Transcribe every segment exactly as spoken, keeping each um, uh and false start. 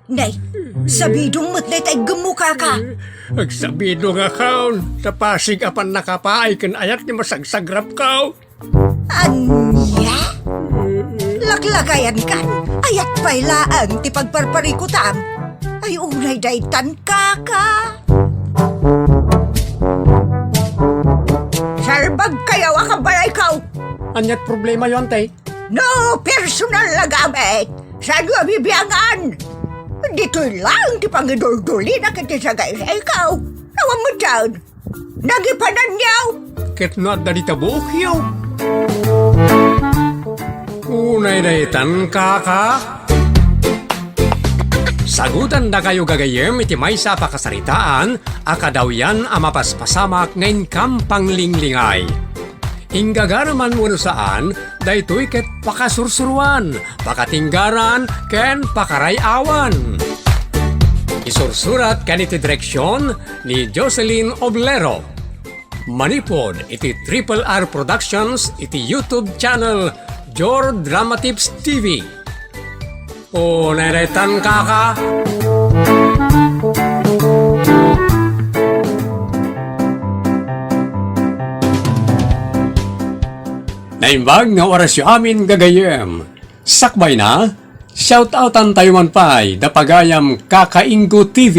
Nay, sabidong met dayta iggemmo, kaka. Agsabidongakon, ta pasig a pannakapaay ken ayat ti masagsagrapko. Ania? Laklakayankan, ayat pay laeng ti pagparparikutam. Ay, unay daytan, kaka. Salbagkayo a kabalayko. Ania't problemayo, ante? No personal a gamit, saanyo a bibiangan? Ditoy laeng ti pangiduldulina ket ti sagaysayko. Awan met daan. Nagipananyo. Ket no adda dita buokyo. Unay daytan, kaka. Sagutandakayo gagayyem iti maysa a pakasaritaan a kadawyan a mapaspasamak nga inkam panglinglingay. Inggagaraman wenno saan, daytoy ket pakasursuroan, pakatinggaran, ken pakaray-awan. Isursurat ken iti direksion ni Jocelyn Oblero. Manipud iti Triple R Productions iti YouTube channel Jor Dramatips T V. O, nairetan, kaka. Naimbag nga orasyo amin, gagayyem. Sakbayna, shout-outan tayo man pay da pagayam Kaka Ingo T V,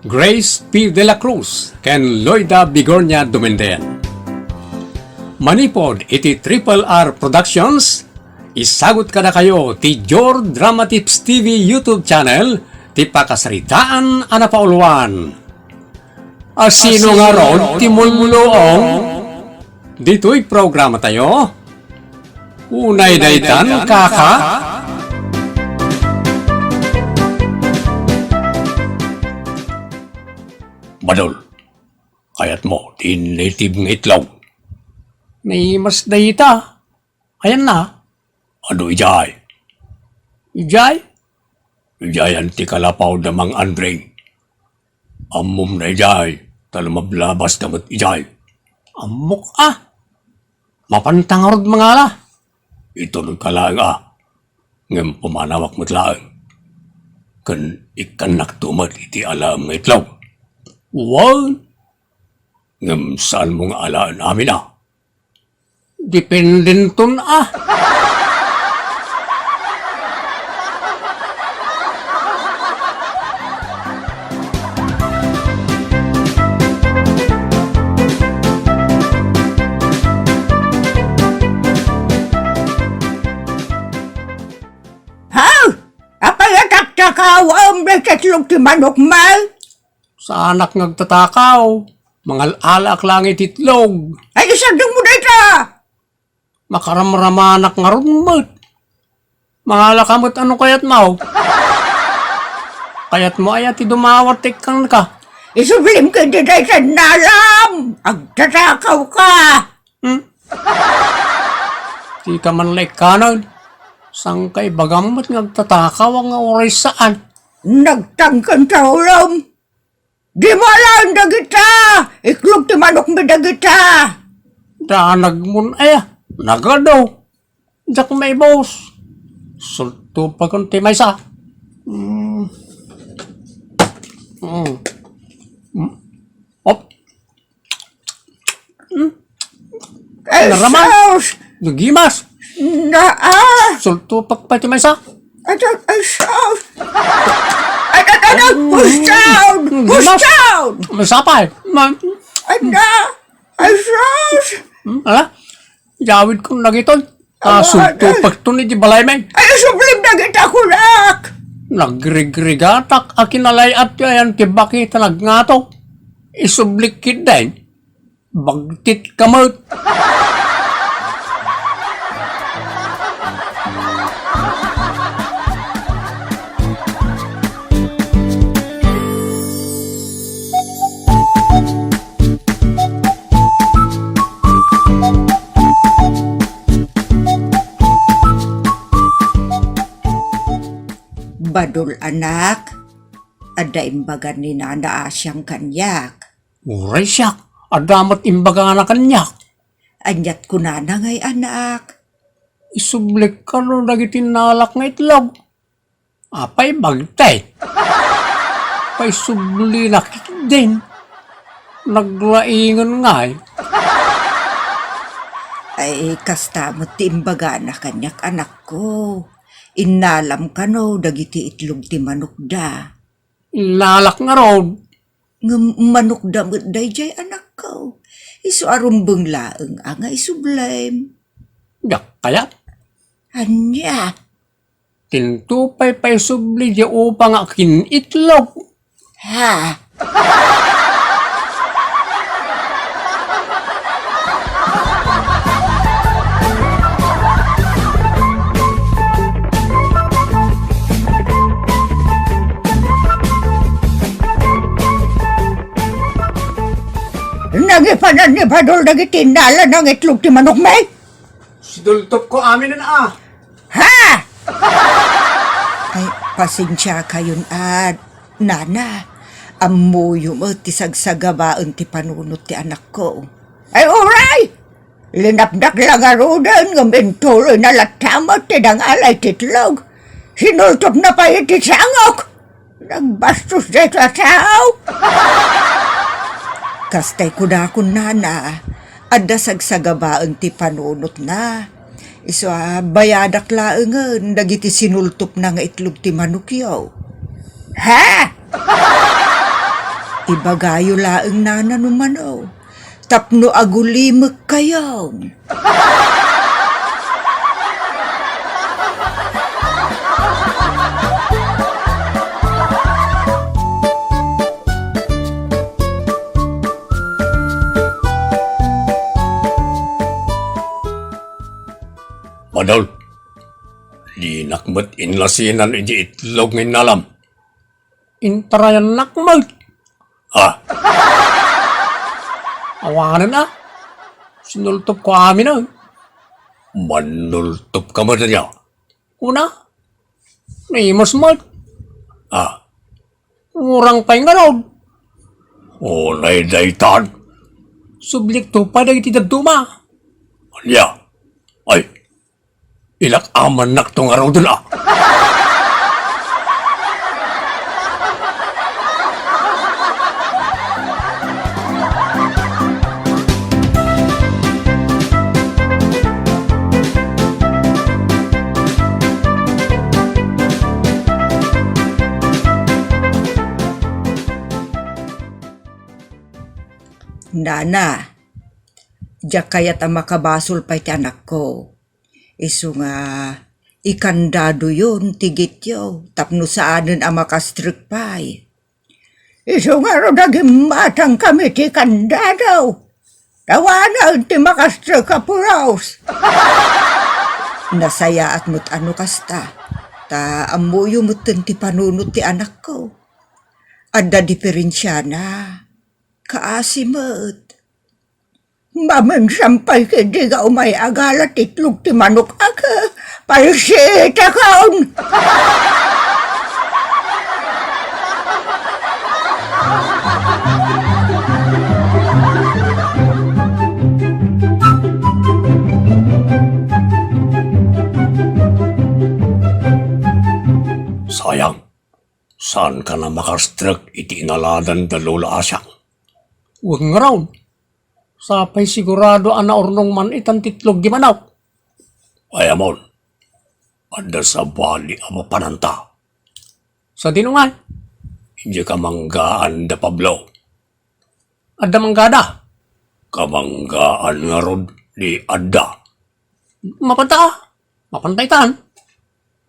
Grace P. De La Cruz, ken Loida Bigornia Dumenden. Manipud iti Triple R Productions, isagut kadakayo ti Jor Dramatips T V YouTube channel ti pakasaritaan a napauluan. A sino ngarud ti mulluong? Ditoy programa tayo. Unay daytan, kaka. Badol, kayatmo ti native nga itlog? Naimas dayta. Ayanna? Adu idiay? Idiay? Idiayan ti kalapaw da Mang Andring. Ammom na idiay, ta lumablabas ka met idiay. Ammok a. Mapanta ngarud mangala. Iturka laeng a. Ngem pumanawak met laeng. Ken ikkannakto met iti alaem nga itlog. Wen? Ngem saanmo nga alaen amin a. Dependenton a. Haw! Apay a taktakawem dayta itlog ti manokmo? Saanak nga agtatakaw. Mangal-alaak laeng iti itlog. Ay, isardengmo dayta! Makaramramanak ngarud met. Mangalaka met, ano kayatmo? Kayatmo aya ti dumawat ti ikkanka? Isublim ketdi dayta nalam! Agtatakawka! Hmm? Dika man la ikkanen. Saan ka ibagam met nga agtatakaw nga uray saan? Nagtangken ta ulam. Dimo alaen dagita! Itlog ti manokmi dagita! Danagmon aya, nagadu. Diak maibus. Sultopakon ti maysa. Mm. Mm. Mm. Op. Mm. Ay, naraman. Sus! Nagimas. Na, ah! Sultopak pay ti maysa. Ay, ay, ay, sus! Ay, ay, ay, ay, mm, push down! Mm, push down! Masapay. Ma- Ay, na! Ay, sus! Hmm, ala? Yawid ko na gitoy. Ah, sultopakto ni di balay men. Ay, isublim dagita kunak! Nagrigrigatak a kinalay-at ti ayan ti baki ta nagngato. Isublik ketdin. Bagtit ka met. Badul, anak, adda imbagan ni Nana a siak kaniak. Uray siak, adda met imbagana kaniak. Ania't kunana ngay, anak? Isublikka no dagiti nalak nga itlog. Apay bagtek? Paisublina ketdin. Naglaingen ngay. Ay, kasta met ti imbagana kaniak, anakko. Innalam kano dagiti itlog ti manokda. Innalak ngarud. Ngem manokda met daydiay, anakko. Isu a rumbeng laeng a nga isublem. Diak kayat. Ania? Tinto pay paisubli diay upa nga akin-itlog. Ha? Nangipanan ni Badol dagiti innala nga itlog ti manokmi? Sinultopko amin a. Ha? Ay, pasensiakayon a, nana. Ammoyo met ti sagsagabaen ti panunot ti anakko. Ay, uray! Linapdak la ngaruden ngem intuloyna latta met ti nangalay ti itlog. Sinultopna pay iti sangok. Nagbastos daytoy a tao! Kastay kudakon, nana, adda sagsagabaen ti panunotna. Isu a bayadak laengen dagiti sinultopna nga itlog ti manokyo. Ha? Ibagayo laeng, nana, no mano. Tapno agulimekkayon. Badol, dinak met inlasinan iti itlog nga innalam. Intarayannak met. Ah. Awanen a. Sinultopko amin a. Mannultopka met ania? Kuna? Naimas met. Ah. Urang pay ngarud. Unay daytan. Sublikto pay dagiti dadduma. Ania? Ay, Ilak-amannakto ngaruden a. Nana, diak kayat a makabasol pay ti anakko. Isu nga ikandadoyon ti gityo tapno saanen a makastrek pay. Isu ngarud a gimmatangkami ti kandado. Awanen ti makastrek a pulos. Nasayaat met a no kasta, ta ammoyo metten ti panunot ti anakko. Adda diferensiana. Kaasi met. Maminsan pay ketdi nga umay agala ti itlog ti manok a, palsitakon! Sayang, saankan a makastrek iti inaladan da Lola Asiang. Wen ngarud, Sapay sigurado a naurnong man itan ti itlog ti manok. Ay, ammon, adda sabali a mapananta. Sadino ngay? Idiay kamanggaan da Pablo. Adda manggada? Kamanggaan ngarud ni adda. Mapanta a. Mapanta itan.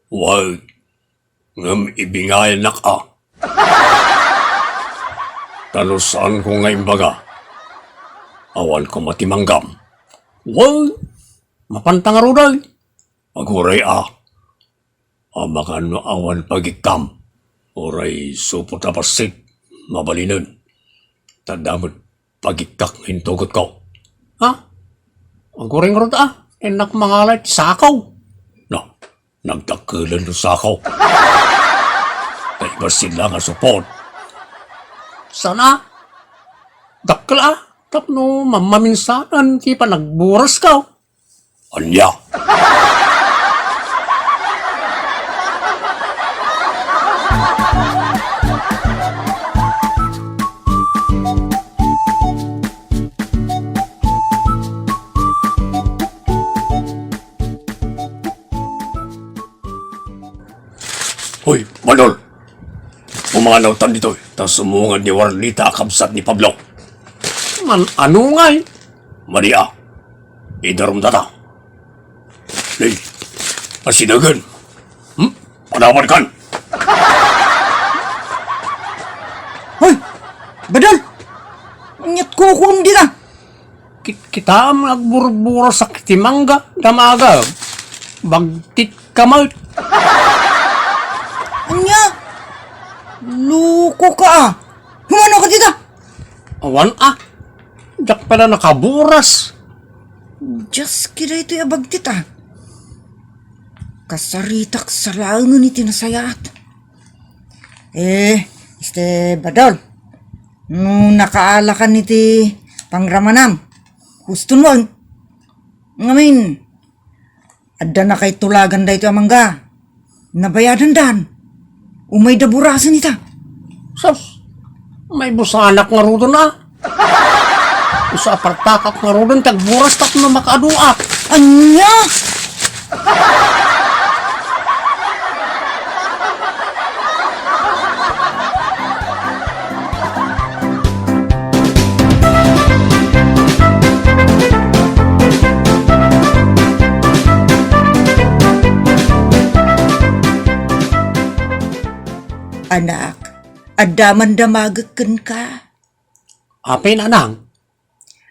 Way, ngem ibingayannak a. Ta no saanko nga imbaga, awan koma ti manggam. Wen, mapanta ngarud ay. Aguray a. Amangan no awan pagikkam, uray supot a bassit, mabalinen. Ta adda met pagikkak nga intugotko. Ha? Aguray ngarud a, innak mangalay ti sako. No, nagdakkelan no sako. Ta ibassit la nga supot. Saan a? Dakkel a, tapno mammaminsanan ti panagburas ko. Ania? Hoy, Badol! Pumanawtan ditoy, ta sumungad ni Warlita a kabsat ni Pablo. Man-ano ngay? Maria, idarumta ta. Hey, asidegen. Hmm? Panawan kan. Hoy! Badol! Aniat kukundi ka? Kit-, kitaem nga agburburas iti mangga, damaga. Bagtit ka met. Ania? Loko ka, ah. Humano ka dita? Awan, ah. Diak pay la nakaburas. Dios, kida itoy a bagtit, ah. Kasaritak sa laengen iti nasayaat. Eh, este, Badol. No nakaalakan iti pangramanam, huston wen. Ngamin, adda nakaitulagan daytoy a mangga. Nabayadandan. Umayda burasen ita. Sus, maibusanak ngaruden a. Isu a partakak ngaruden ti agburas tapno makaaduak. Ania? Anak, adda man damagek kenka. Apay, nanang?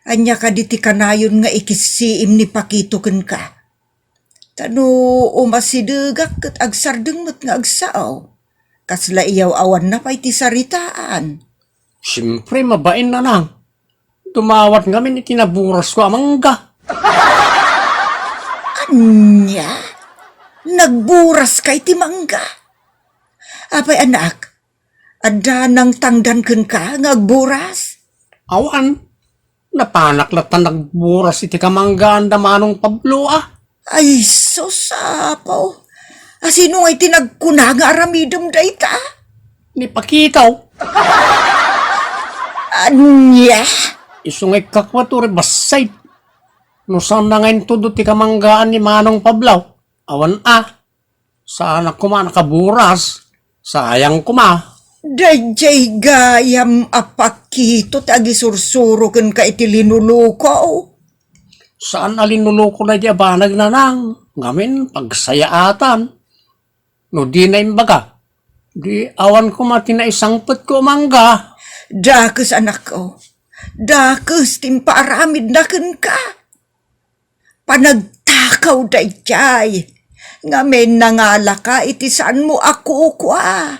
Ania kadi ti kanayon nga ikissiim ni Pakito kenka? Ta no umasidegak ket agsardeng met nga agsao, kasla iyaw-awanna pay ti saritaan. Siempre, mabain, nanang. Dumawat ngamin iti naburasko a mangga. Ania? Nagburaska iti mangga? Apay, anak, adda nangtangdan kenka nga agburas? Awan. Napanak latta nagburas iti kamanggaan da Manong Pablo, a. Ay, sus, apo. Asino ngay ti nagkuna nga aramidem dayta? Ni Pakito. Ania? Isu nga ikkakwato ri bassit. No saan na nga intudo ti kamanggaan ni Manong Pablo? Awan a. Saanak koma nakaburas. Sayang koma. Daydiay gayam a Pakito ti agisursuro kenka iti linuluko. Saan a linuluko daydiay a banag, nanang. Ngamin, pagsayaatan. No dina imbaga, di awan koma ti naisangpetko a mangga. Dakes, anakko. Dakes ti impaaramidna kenka. Panagtakaw daydiay. Ngamin nangalaka iti saanmo a kukua.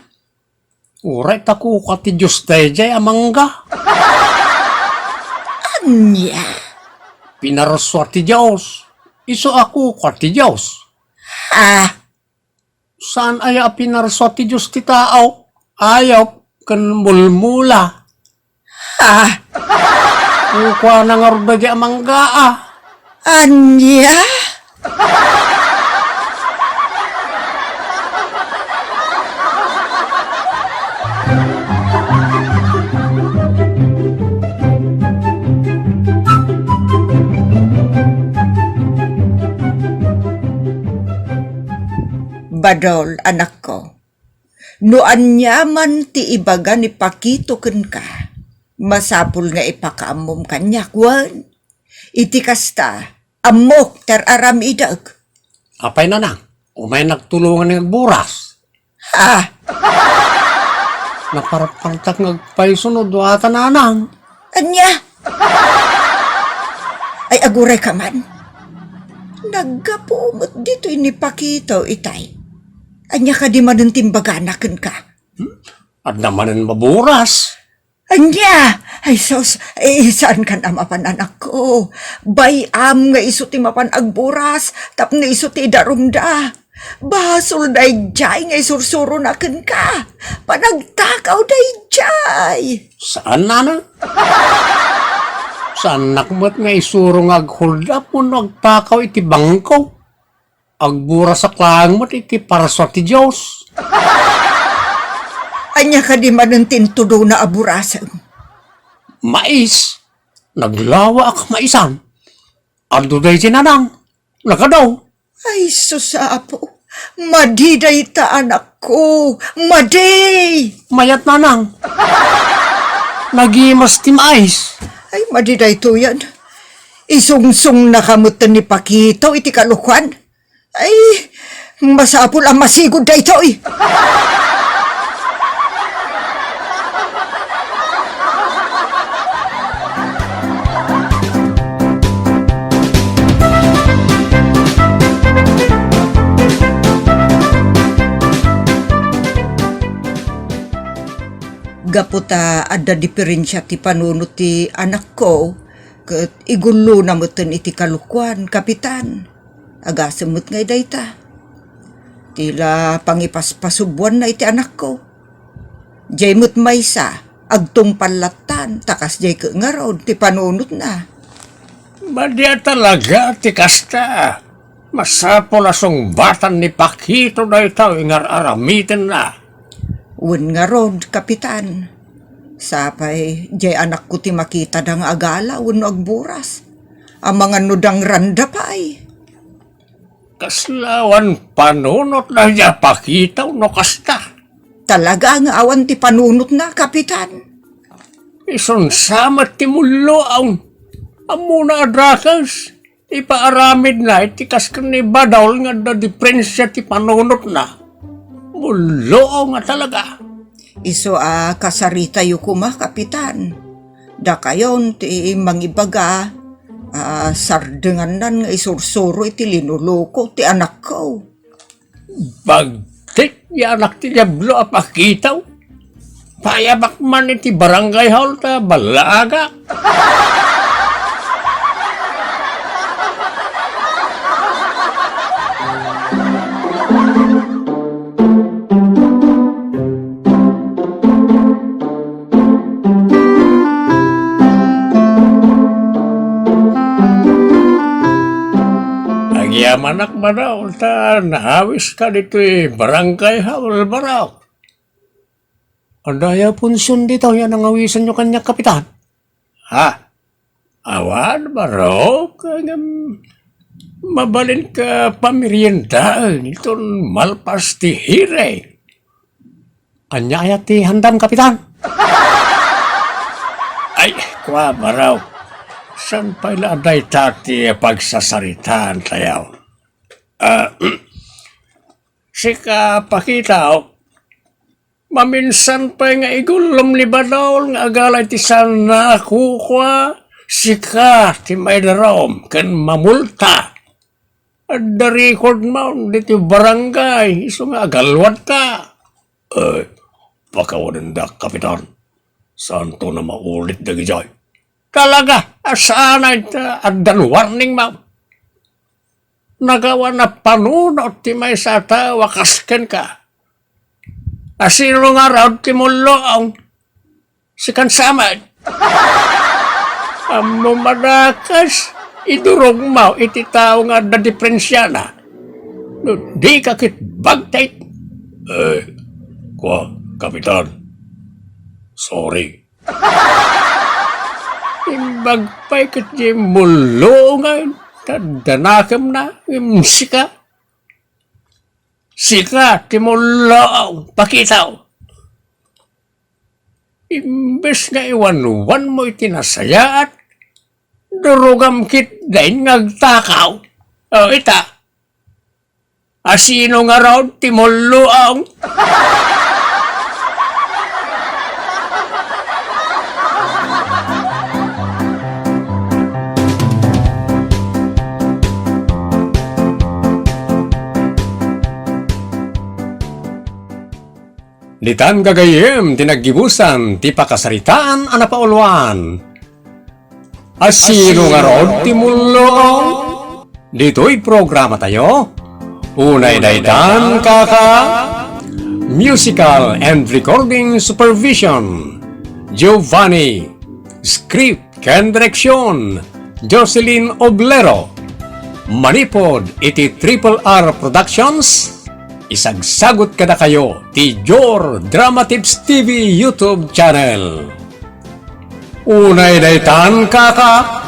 Uray ta kukua ti Dios daydiay a mangga. Ania? Pinarsuar ti Dios. Isu a kukua ti Dios. Ha? Saan aya a pinarsuar ti Dios ti tao? Ayup ken mulmula. Ha? Kukuana ngarud daydiay a mangga a. Ania? Badol, anakko. No aniaman ti ibaga ni Pakito kenka, masapul nga ipakaammom kaniak, wen? Iti kasta, ammok ti ar-aramidek. Apay, nanang, umay nagtulongan nga agburas? Ha? Naparpartak nga agpayso no dua ta, nanang. Ania? Ay, aguray ka man. Naggapu met ditoy ni Pakito itay. Ania kadi manen ti imbagana kenka? Hmm? Adda manen maburas. Ania? Ay, sus, eh, saan kan a mapan, anakko? Bay-am nga isu ti mapan agburas, tapno isu ti idarumda. Basol daydiay nga isursurona kenka. Panagtakaw daydiay. Saan, nana? Saannak met nga isuro nga ag-hold up wenno agtakaw iti bangko. Agburasak laeng met iti parsa ti Dios. Ania kadi manen ti intudona a burasem? Mais. Naglawa a kamaisan. Adu daydi, nanang. Nagadu. Ay, sus, Apo. Madi dayta, anakko. Madi! Mayat, nanang. Nagimas ti mais. Ay, madi daytoyen. Isungsungnaka metten ni Pakito iti kalokuan. Ay, masapul a masigud daytoy. Gapu ta adda diperensia ti panunot ti anakko, ket igullona metten iti kalokuan, Kapitan. Agasem met ngay dayta. Ti la pangipaspasubuanna iti anakko. Diay met maysa, agtungpal lattan, ta kasdiay ket ngarud ti panunotna. Madi a talaga ti kasta. Masapul a sungbatan ni Pakito dayta nga ar-aramitenna. Wen ngarud, Kapitan. Sapay, diay anakko ti makitada nga agala wenno agburas. Amangan no dangranda pay. Kasla awan panunotna diay a Pakito no kasta? Talaga nga awan ti panunotna, Kapitan. Isun sa met ti mulloaw. Ammona a dakes. Ipaaramidna iti kas ken ni Badol nga adda diperensia ti panunotna. Mulloaw nga talaga. Isu a kasaritayo koma, Kapitan. Dakayon ti mangibaga a sardengannan nga isursuro iti linuluko ti anakko. Bagtik ya anak ti Diablo a Pakito. Payabak man iti barangay hall ta ballaagak. Agyamanak, Barok, ta naawiska ditoy barangay hall, Barok. Adda aya punsion ditoy a nangawisanyo kaniak, Kapitan? Ha? Awan, Barok, ngem mabalinka pameriendaen inton malpas ti hearing. Ania aya ti handam, Kapitan? Ay, kua, Barok. Saan pay la dayta ti pagsasaritaan tayo? Ah, sika, Pakito, maminsan pay nga igullom ni Badol nga agala iti saan a kukua, sika ti maidarum ken mamulta. Adda record mo ditoy barangay, isu nga agalwadka. Eh, pakawanendak, Kapitan. Saanton a maulit dagidiay. Talaga, a saan a addan warning mo. Nagawan a panunot ti maysa a tao a kas kenka. A sino ngarud ti mulloaw? Sikan sa met. Ammom a dakes, idurogmo iti tao nga adda diperensiana. No dika ket bagtek. Eh, kua, Kapitan. Sorry. Imbag pay ket diay mulloaw nga ta danakemna ngem sika. Sika ti mulloaw, Pakito. Imbes nga iwanwanmo iti nasayaat, durogam ketdin nga agtakaw. O, ita, a sino ngarud ti mulloaw? Ditan gagayyem ti naggibusan ti pakasaritaan a napauluan. A sino ngarud ti mulloaw? Ditoy programa tayo, unay daytan kaka, musical and recording supervision, Giovanni, script ken direksyon, Jocelyn Oblero. Manipud iti Triple R Productions, isagsagut kadakayo ti Jor Drama Tips T V YouTube channel. Unay daytan, kaka,